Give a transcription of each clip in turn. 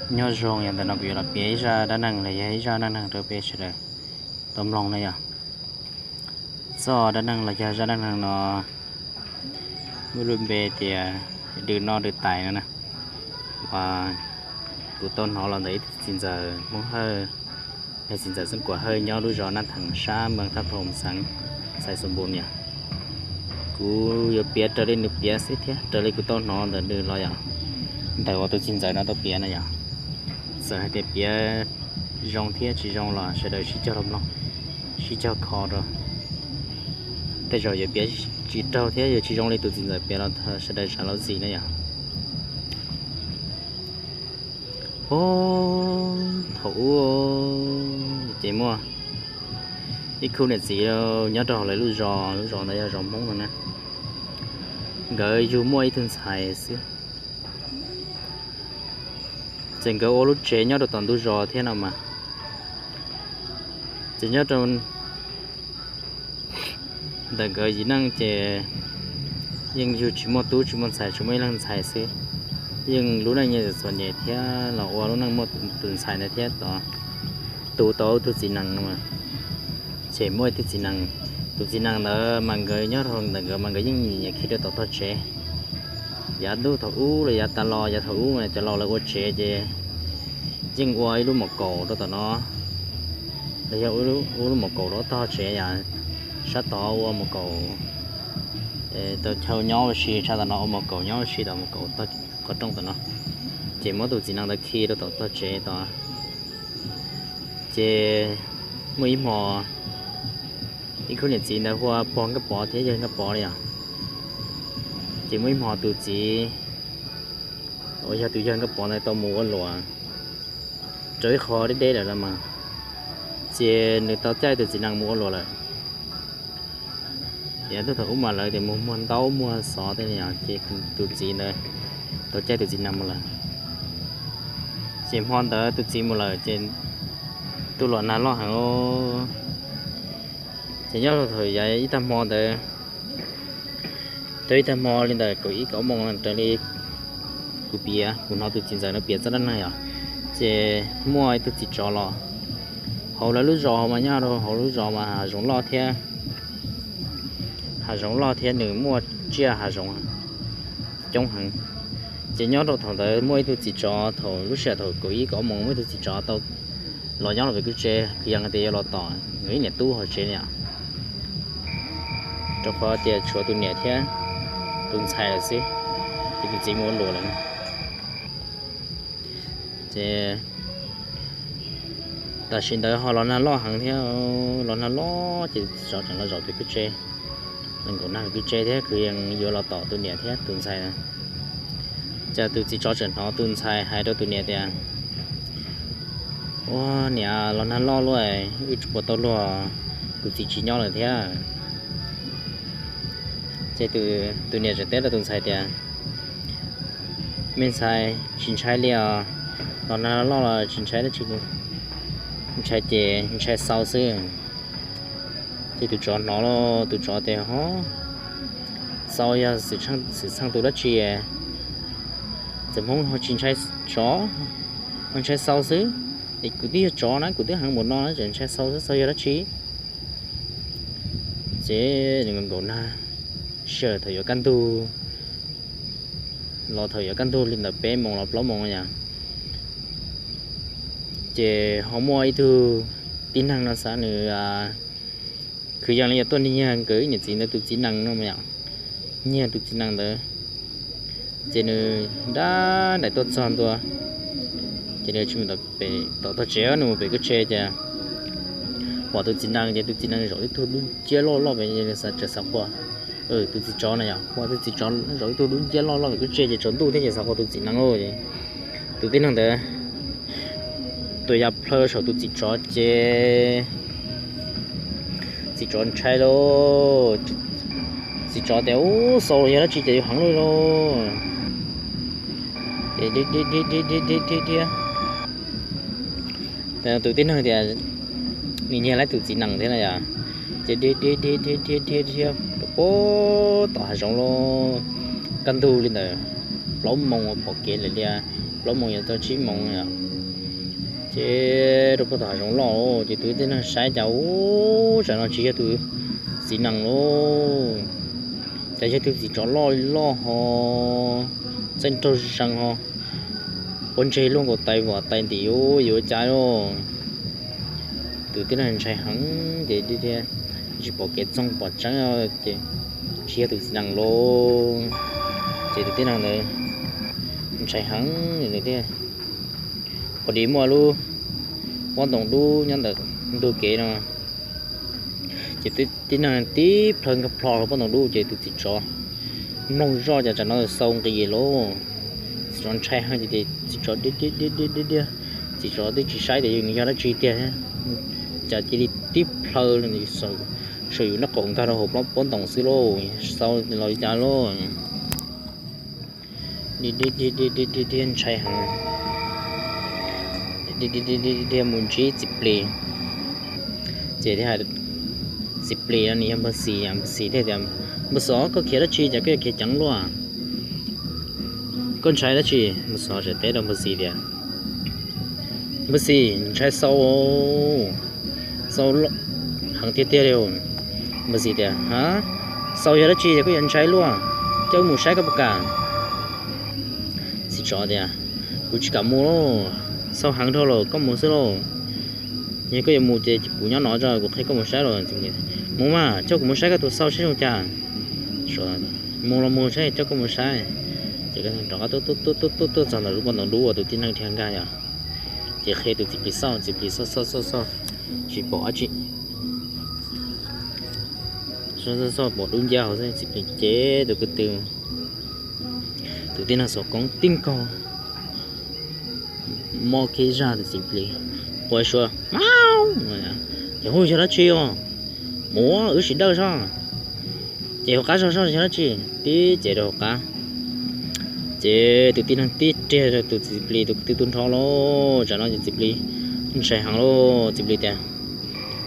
Nyob zoo, yog ntawm no kuv yuav los piav ib zaj dab neeg los yog ib zaj neej neeg rau peb sawv daws tau mloog na yom. Txoj dab neeg los yog zaj dab neeg no muaj lub npe tias Dws Noj Dws Tais no na. Uas kuv tau hnov los ntawm ib tug txiv ntxawm Hmoob Hawj, yog txiv ntxawm Xeeb Kuam Hawj nyob lub zos Naj Theem sab Moos Thaj Thoom xeev Xais Xus Npus niam. Kuv yuav piav raws li nws piav xwb thiab raws li kuv tau hnov ntawm nws los yom, ntawm uas tus txiv ntxawm no tau piav na yom. Txawm hais tias piav zoo thiab tsis zoo los sawv daws sib cog los mloog, sib cog kho rau. Tej zaum yuav piav tsis raug thiab yuav tsis zoo li tus txiv ntxawm piav los sawv daws zam lub txim na yom. Ub, thaum ub ces muaj ib khub niam txiv nyob rau hauv lawv lub zos, lub zos ntawd yog zos Hmoob no na. Nkawd yug muaj ib tug ntxhais xwb, ces nkawd ua lub tsev nyob rau tom ntug zos thiab no mas. Ces nyob rau ntawm nkawd yim neej ces yeej yug tsis muaj tub tsis muaj ntxhais, tsuas muaj ib leeg ntxhais xwb. Yeej lub neej nyias txom nyem thiab los ua lub neej muaj tus ntxhais ntawd thiab tod, tu tau ib tug txiv nees no. Ces muaj ib tug txiv nees, tus txiv nees ntawd mas nkawd nyob rau ntawm nkawd mas nkawd yeej nyiam nyiam khi rau tom tog tsev. Yav ntuj thaum ub los yav tas los, yav thaum ub mas cov laus lawv ua tsev ces yeej ua ib lub mom kaum rau tom no, los yog ua lub mom kaum rau tog tsev yom, sab tod ua mom kaum, tau chaw nyob ua si, sab tom no ua mom kaum nyob ua si, tom mom kaum tog qhov rooj tom no. Ces muab tus txiv nees ntawd khi rau tom tog tsev tod. Ces muaj ib hmo, ib khub niam txiv ntawd hu ua pog Nkaj Pov thiab yawg Nkaj Pov li os. Ces muaj ib hmo tus txiv uas yog tus yawg Nkaj Pov ntawd tau mus ua luam rau ib qho deb deb lawm los mas, ces nws tau caij tus txiv nees mus ua luam lawm. Ces thaum ub mas lawv tias mus muag ntaub muag xov tej li os, ces tus txiv ntawd tau caij tus txiv nees mus lawm. Ces hmo ntawd tus txiv mus lawm ces ntuj los nag loj heev. Ces nyob rau thaum yav ib tag hmo ntawd, rau ib tag hmo li ntawm kaum ib kaum ob moos raws li kuv piav, kuv hnov tus txiv ntxawm no piav txoj dab neeg yom, ces muaj ib tug txiv tsov los hauv lawv lub zos mas nyob rau hauv lub zos mas hav zoov loj thiab, hav zoov loj thiab nws muaj tsiaj hav zoov coob heev. Ces nyob rau thaum ntawd muaj ib tug txiv tsov, thaum lub sij hawm thaum kaum ib kaum ob moos muaj ib tug txiv tsov tau los nyob rau pem kwj tse, kwv yees tias yuav los tom nkawd ib niam tub hauv tsev li os, rau qhov tias tshuav tus niam thiab tus ntxhais lawm xwb, ces tus txiv mus ua luam lawm. Ces tam sim ntawd ho los nag loj heev thiab, los nag loj ces tus txiv tsov tseem los zaum pem kwj tse, los nkaum nag pem kwj tse thiab kwv yees yuav los tom tus niam thiab tus ntxhais. Ces tus txiv tsov tseem hnov tus ntxhais hais rau tus niam tias, Ua niam, los nag loj luaj, wb tsis puas tau luag, kuv txiv tsis nyob lawm thiab. Ces tus niam tseem teb rau tus ntxhais tias, Me ntxhais, tsis ntshai li os, los nag loj los tsis ntshai dab tsi, ntshai ces ntshai xau xwb. Ces tus tsov hnov los tus tsov tias, Ho, xau yog xwm txheej tus dab tsi? Txawm Hmoob ho tsis ntshai tsov, ho ntshai xau xwb. Es kuv twb yog tsov na, kuv twb heev npaum no na, tseem ntshai xau xwb, xau yog dab tsi? Ces nws nkaum nag, sij hawm thaum yuav kaj ntug, los thaum yuav kaj ntug li ntawm peb moos los plaub moos yom, ces ho muaj ib tug tib neeg no xav nws kwv yees li yuav tuaj nyiag nkawd ib niam txiv ntawd tus txiv nees no mas yom, nyiag tus txiv nees ntawd. Ces nws nrab nraim tuaj txog ntua, ces nws tsis mus tom tog tsev, nws mus pem kwj tse ces pom tus txiv nees ces tus txiv nees zaum ib tug dub nciab loj loj pem, nws tseem xav quaj, tus txiv tsov na yom, pom tus txiv tsov zaum ib tug dub nciab loj loj pem kwj tse ces tsaus ntuj thiab ces xav quaj tus txiv nees lauj. Tus tib neeg ntawd tuaj ya plhaw saum tus txiv tsov ces txiv tsov ntshai lauj. Txiv tsov tias, Ub, xau los yog dab tsi ces yuav heev lauj lauj. Ces dhia dhia dhia dhia dhia dhia dhia, tus tib neeg tias nws nyiag lawv tus txiv nees thiab na yom, ces dhia dhia dhia dhia dhia dhia rau puag tom hav zoov lauj. Kaj ntug li ntawd, plaub moos pom kev lawm li, plaub moos yuav txog tsib moos yom. Ces rau puag tom hav zoov loj ces tus tib neeg saib cas u, tsam no tsis yog tus txiv nees lauj, cas yog tus txiv tsov loj loj ho txaij nraug zeeg ho, pob ntseg luaj nkaus tais vam tais ntim u, yuav cas lauj. Tus tib neeg ntshai heev ces tsis pom kev txoog pom tseeb ces tsis yog tus txiv nees lauj. Ces tus tib neeg ntawd ntshai heev thiab. Pom dis muaj lub pob ntoo dub nyob ntawm ntug kev no, ces tib neeg tib plhaw nkag plho rau pob ntoo dub ces tus txiv tsov mloog zoj cas tsam no xau nqis lauj. Txiv tsov ntshai heev ces txiv tsov diag diag diag diag, txiv tsov twb tsis saib tias yus nws yog dab tsi tiag, cas cia li tib plhaw saum yus nraub qaum nkag rau hauv pob ntoo xwb lauj, xau los li cas lauj. Diag diag diag diag ntshai heev, diag diag diag mus ntsib txiv plis. Ces thiaj hais, txiv plis no nws yog npawg Xis, npawg Xis thiaj tias, npawg Xov, koj khiav dab tsi cas koj yuav khiav ceev luaj? Koj ntshai dab tsi? Npawg Xov teb rau npawg Xis tias, npawg Xis, ntshai xau, xau heev tiag tiag li. Npawg Xis tias, ha, xau yog dab tsi koj yuav ntshai luaj? Coj wb mus saib koj puas kam. Txiv tsov tias, kuv tsis kam mus lauj, xau heev dhau lawm, koj mus xwb lauj. Yog koj yuav mus ces kuv nyob no tso, kuv qhia koj mus saib lauj. Mus mas, coj kuv mus saib koj tus xau saib zoo cas. Mus los mus saib, coj koj mus saib. Ces rov qab tuaj tuaj tuaj tuaj txog ntawm lub pob ntoo dub uas tus tib neeg dhia nkag yom, ces qhia tus txiv plis xauj, txiv plis xauj xauj xauj xauj, tsis pom dab tsi, xauj xauj xauj pom dub nciab hauv xwb, txiv plis cev tus ko tw. Tus tib neeg xauj koob tib nkaug, mob kiag zaj tus txiv plis, quaj suab, ces hu yog dab tsi os, mus wb sim dawj soj. Ces hauv qab zog soj yog dab tsi, tib cev rau hauv qab. Ces tus tib neeg tib riag rau tus txiv plis tus ko tw tu nrho lauj, tsam no ces txiv plis ntshai heev lauj, txiv plis tias,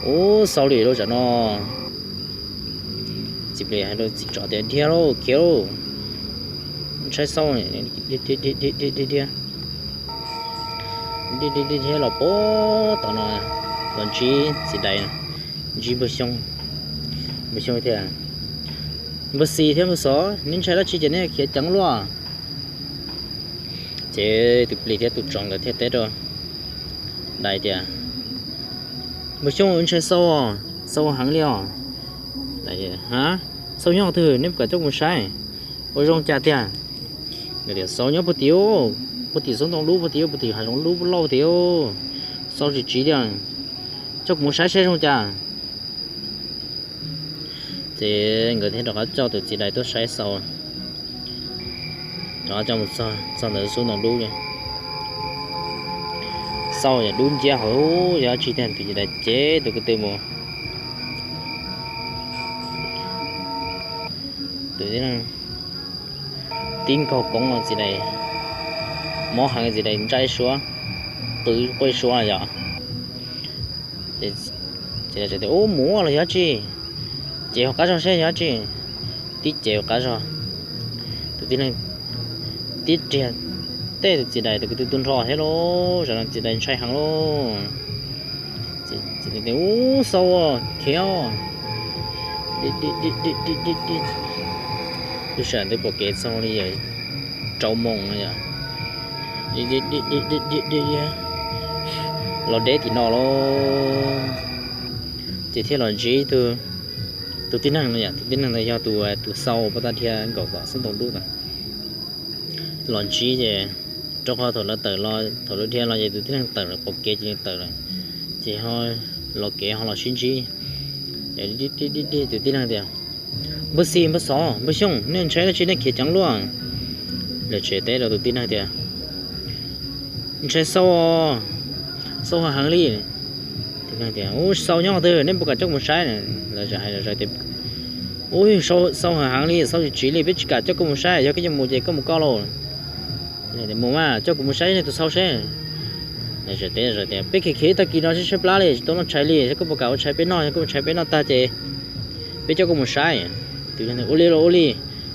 ub, xau li lauj tsam no. Txiv plis hais rau txiv tsov tias, dhia lauj, khiav lauj, ntshai xau. Dhia dhia dhia los puag tom no, los ntsib txiv dais, ntsib npawg Xyooj. Npawg Xyooj tias, npawg Xis thiab npawg Xov, neb ntshai dab tsi ces neb khiav ceev luaj? Ces tus plis thiab tus tsov nkawd thiaj teb rau dais tias, npawg Xyooj, ntshai xau, xau heev li os. Xau nyob twg, neb puas kam coj kuv mus saib? Ua zoo cas tiag? Xau nyob puag tim, puag tim xub ntoo dub puag tim, puag tim hav zoov dub loj puag tim, xau tsis tsiv li. Coj kuv mus saib saib zoo cas. Ces nkawd thiaj rov qab coj tus txiv dais tuaj saib xau, rov qab coj mus txog ntawm xub ntoo dub. Xau yam dub nciab hauv, yog dab tsi tiag, tus txiv dais cev tus ko tw mus. Tus tib neeg tib nkaug koob los txiv dais mob heev, txiv dais ntsaib suab, qw quaj suab yom. Ces tias, ub, muaj los yog dab tsi? Cev hauv qab zog seb yog dab tsi. Tib cev hauv qab zog, tus tib neeg tib riag tej tus txiv dais tus ko tw tu nrho thiab lauj, tsam no txiv dais ntshai heev lauj. Ub, xau, khiav. Lub sij hawm ntawd pom kev txog li rau moos no yom, los deb tim no lauj. Ces thiaj los ntsib tus tib neeg no yom, tus tib neeg ntawd yog tus, tus xau uas pab tag dhia nkaum tom xub ntoo dub ntawd. Los ntsib ces rau qhov thaum lawv tawm los, thaum lawv dhia los ces tus tib neeg tawm lawm, pom kev ces nws tawm lawm, ces ho los kev ho los sib ntsib. Tus tib neeg tias, npawg Xis, npawg Xov, npawg Xyooj, nej ntshai dab tsi nej khiav ceev luaj? Lawv tseem teb rau tus tib neeg tias, ntshai xau, xau heev heev li. Tus tib neeg tias, ub, xau nyob twg, nej puas kam coj kuv mus saib? Lawv tseem hais zom zaws tias, ub, xau heev heev li, xau tsis tsiv li, peb tsis kam coj koj mus saib, yog koj yuav mus ces koj mus koj lauj. Mus mas, coj kuv mus saib nej tus xau seb. Lawv tseem teb tias, peb khiav khiav ib tag kis no sib tshaib plab li, tsis tau noj tshais li, seb koj puas kam ua tshais peb noj, yog koj ua tshais peb noj tag ces peb coj koj mus saib. Tus tib neeg, ua li los ua li,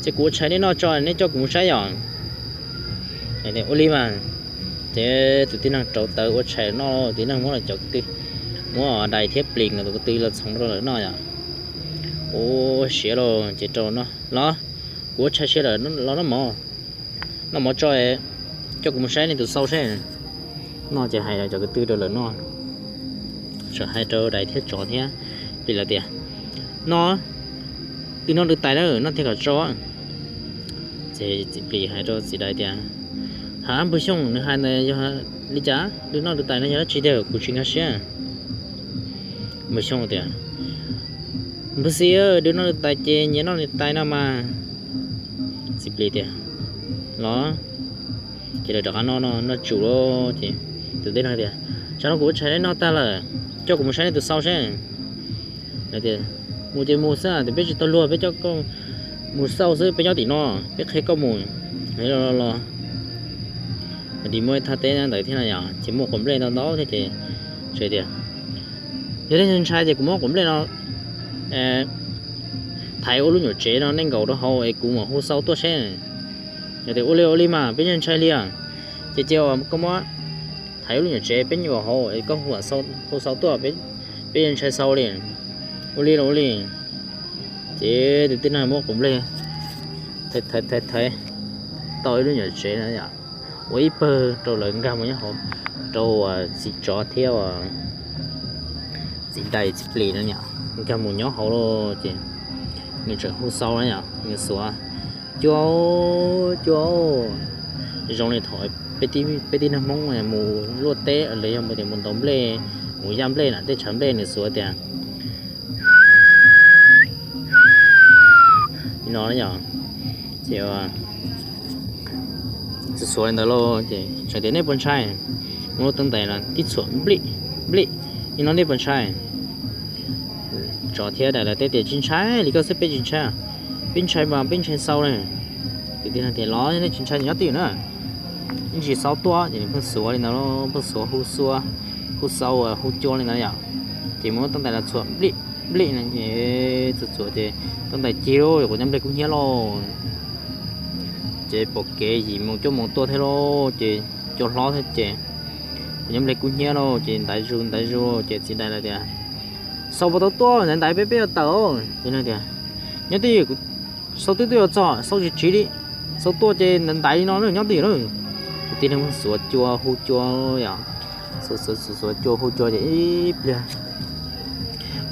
ces kuv ua tshais nej noj tso, nej coj kuv mus saib yom. Ua li mas, ces tus tib neeg rauv taws ua tshais noj, tus tib neeg muab los cov ko tw, muab dais thiab plis no tus ko tw los txhoov rau lawv noj yom. Ua siav los ces rau noj los, kuv ua tshais siav lawm los noj mov, noj mov tso, coj kuv mus saib nej tus xau seb. Noj ces hais cov ko tw rau lawv noj, txawm hais rau dais thiab tsov thiab plis lawv tias, noj, twb noj twb tais na, noj thiaj kom tso. Ces txiv plis hais rau txiv dais tias, ha, npawg Xyooj, nws hais ntawd yog li cas? Twb noj twb tais no yog dab tsi tiag, kuv tsis nkag siab. Npawg Xyooj tias, npawg Xi, twb noj twb tais ces nyias noj nyias tais no mas. Txiv plis tias, los, ces lawv rov qab noj no noj tsum lawm ces tus tib neeg tias, tsam no kuv ua tshais noj tag lawm, coj kuv mus saib nej tus xau seb. Lawv tias, mus ces mus xwb, tias peb tsis tau luag, peb coj koj mus xau xwb, peb nyob tim no, peb qhia koj mus. Los los los, dim muaj ib thaj teb ntawd thiab no yom, ces muaj quav nplej ntau ntau thiab ces tias, yog nej ntshai ces kuv muab quav nplej no thaiv ua lub nyuam tsev no nej nkaum rau hauv es kuv mam hu xau tuaj seb. Yog tias ua li ua li mas peb yeej ntshai li os. Ces cia koj muab thaiv ua lub nyuam tsev peb nkaum hauv es koj hu xau tuaj, peb yeej ntshai xau li. Ua li los ua li. Ces tus tib neeg muab quav nplej thaiv thaiv thaiv tau ib lub nyuam tsev no yom, ua ib pawg rau lawv nkag mus nyob hauv, rau uas txiv tsov thiab uas txiv dais txiv plis no nkag mus nyob hauv lawm ces nws tseem hu xau na yom, nws xuav, cua, cua, zoo li thaum peb tib neeg Hmoob mus luaj teb los yog mus tias mus ntaus nplej, mus yaj nplej na, tej tshav nplej nws xuav tias li no yom. Ces xuav xuav li ntawd lauj ces txawm tias nej puas ntshai, muab lub teeb ntais no tib txhuam nplij nplij li no nej puas ntshai? Tsov thiab dais lawv teb tias tsis ntshai li koj xwb, peb tsis ntshai, peb ntshai mas peb ntshai xau ne. Tus tib neeg tias los nej tsis ntshai nyob twj ywm na, ib ntsis xau tuaj ces nws pheej xuav li ntawd lauj, pheej xuav hu xua, hu xau hu cua li ntawd yom. Ces muab lub teeb ntais no txhuam nplij nplij no ces txhuam txhuam ces teeb ntais cig lauj, quav nyab nplej kub hnyiab lauj. Ces pom kev yim moos cuaj moos tuaj thiab lauj, ces cua hlob thiab ces quav nyab nplej kub hnyiab lauj, ces ntaiv zus ntaiv zus ces txiv dais lawv tias, xau puas tau tuaj, ntaiv ntaiv peb peb yuav tawm. Ces tias, nyob twj ywm, xau twb twb yuav txog, xau tsis tsiv li, xau tuaj ces ntaiv ntaiv li no nyob twj ywm na. Tus tib neeg muab xuav cua hu cua yom, xuav xuav xuav cua hu cua ces ib pliag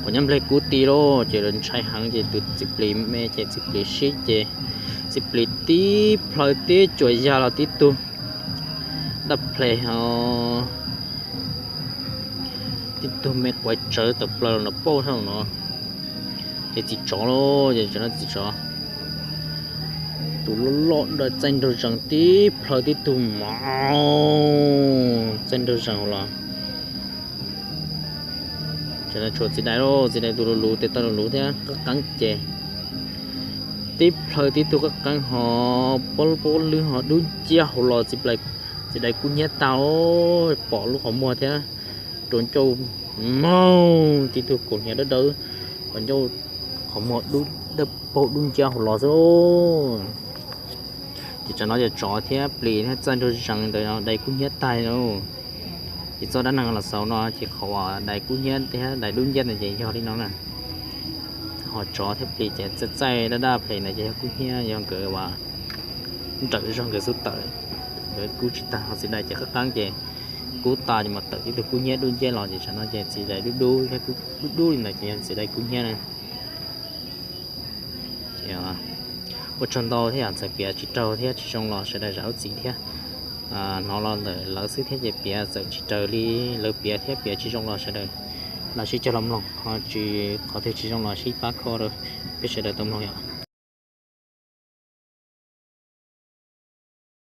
quav nyab nplej kub ti lauj, ces lawv ntshai heev ces tus txiv plis me ces txiv plis sib ces txiv plis tib plhaw tib cuam yag los tib tug dab ple ho tib tug me quav tsawv tawm plaws los pauj saum no. Ces txiv tsov lauj, ces txiv tsov, tus loj loj dawb txaij nraug zees tib plhaw tib tug mos txaij nraug zees hauv los. Ces tshuav txiv dais lauj, txiv dais tus luv luv tes taw luv luv thiab qab qeeb ces tib plhaw tib tug qab qeeb ho pob pob lwb ho dub nciab hauv los, txiv dais kub hnyiab tag, pom lub qhov muag thiab rau ncauj maug tib tug kaus hniav dawb dawb, qhov ncauj qhov muag dub dawb paug dub nciab hauv los xwb. Ces tsam no ces tsov thiab plis thiab txaij nraug zees ntawd dais kub hnyiab tag lauj. Ces txoj dab neeg los xaus no ces qhov uas dais kub hnyiab thiab dais dub nciab ntawd ces yog li no na. Ho tsov thiab plis ces txaij txaij dab dab phem ntawd ces yog kub hnyiab, yog nkawd uas nrawm zog nkawd xub tawm, nkawd kub tsis tag. Ho txiv dais ces qab qeeb ces kub tag ces mas tawm tib tug kub hnyiab dub nciab los, ces tsam no ces txiv dais dub dub thiab dub dub li ntawd ces yog txiv dais kub hnyiab na. Ua tsaug ntau thiab yom, txawm piav tsis raug thiab tsis zoo los sawv daws zam lub txim thiab. Hnov los ntawm lawv xwb thiab ces piav txawm tsis raws li lawv piav thiab piav tsis zoo los sawv daws los sib cog los mloog, ho tsis qhov twg tsis zoo los sib pab kho rau peb sawv daws tau mloog yom.